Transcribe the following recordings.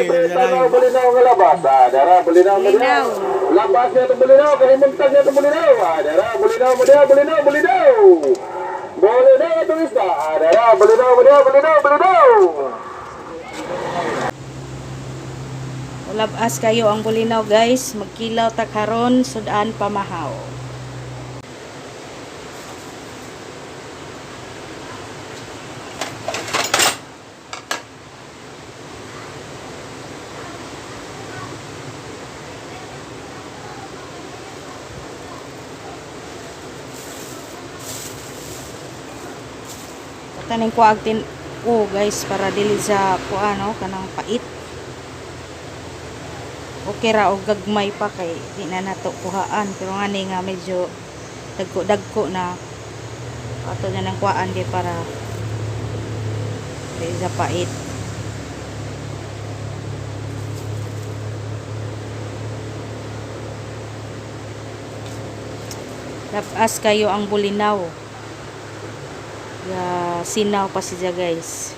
Tanaw Bulinaw nga labas. Ah, dara Bulinaw mo diha. Bulinaw. Labas niya itong Bulinaw. Kahimuntag niya itong Bulinaw. Ah, dara Bulinaw mo diha. Bulinaw, Bulinaw. Bulinaw itong isda. Ah, dara Bulinaw mo diha. Bulinaw, Bulinaw. Ulabas kayo ang bulinaw, guys. Magkilaw ta karon, sudan pamahaw. Taning kuag tin o guys para dili sa kuano kanang pait. Okay ra og gagmay pa kay di na nato kuhaan, pero ngani nga medyo dagko dagko na, ato na nang kuhaan di para di sa pait. Labas kayo ang bulinaw ya, sinaw pa siya, guys.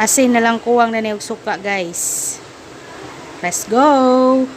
Asin na lang kuwang na niyog suka, guys. Let's go!